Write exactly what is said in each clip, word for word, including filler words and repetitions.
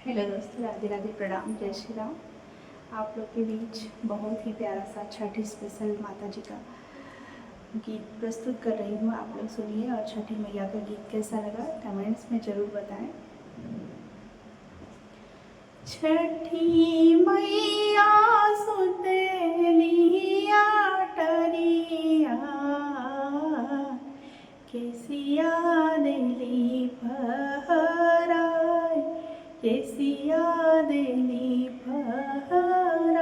हेलो दोस्तों, राधे राधे, प्रणाम, जय श्री राम। आप लोग के बीच बहुत ही प्यारा सा छठ स्पेशल माता जी का गीत प्रस्तुत कर रही हूँ। आप लोग सुनिए और छठी मैया का गीत कैसा लगा, कमेंट्स में ज़रूर बताएं। छठी मैया सुतेली अटरिया, केसिया देली फहराय, केसिया देली फहराय।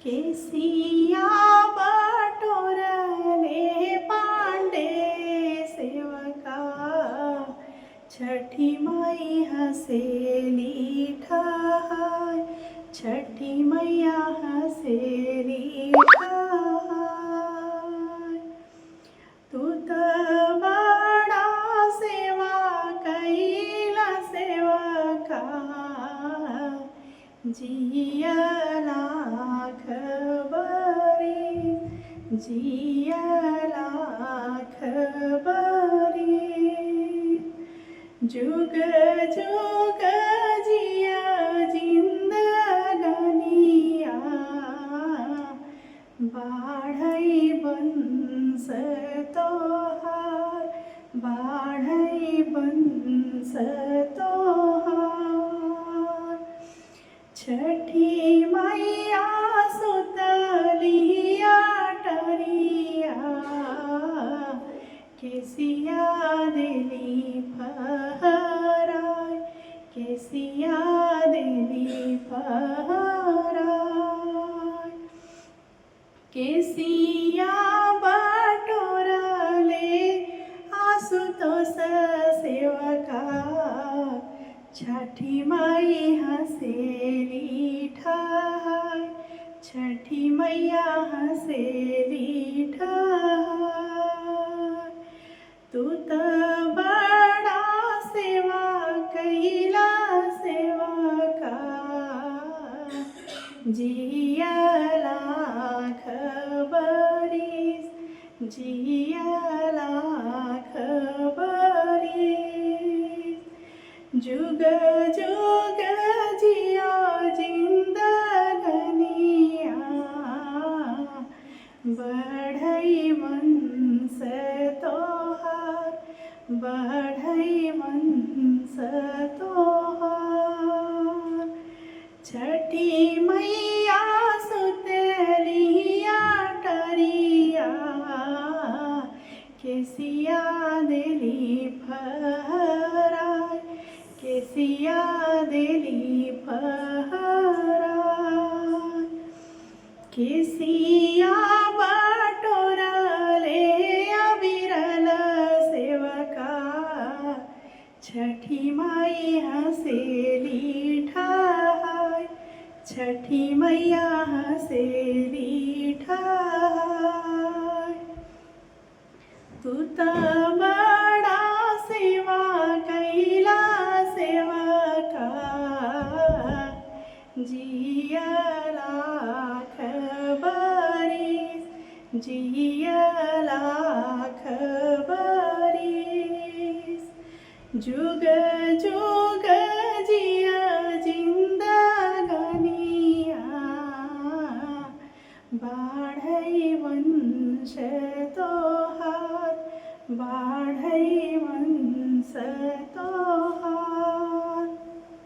केसिया बटोरले पांडे सेवका, छठी माई हँसेली ठहाय, छठी मैया हँसेली ठहाय। तू त बड़ा सेवा कइला सेवका, जिया लाख बरिस, जिया लाख बरिस। जुग जुग जिया जिंदगानिया, बाढ़ई वंश तोहार, बाढ़ई वंश तोहार। छठी मैया सुतली अटरिया, केसिया देली फहराय, केसिया देली फहराय। केसिया बटोरले आशुतोष सेवका, छठी माई हँसेली ठहाय, छठी मैया हँसेली ठहाय। तू त बड़ा सेवा कइला सेवका, जिया लाख बरिस, जिया लाख बरिस। जुग जुग जिया जिंदगानिया, बढ़ई वंश तोहार, बढ़ई वंश तोहार। छठी मैया सुतली अटरिया, केसिया देली फहराय, केसिया देली फहराय। केसिया बटोरले अविरल सेवका, छठी माई हँसेली ठहाय, छठी मैया हँसेली ठहाय। तू त बड़ा सेवा कइला सेवका, जिया लाख बरिस, जिया लाख बरिस। जुग जुग जिया जिंदगानिया, बढ़ई वंश तोहार, बढ़ई वंश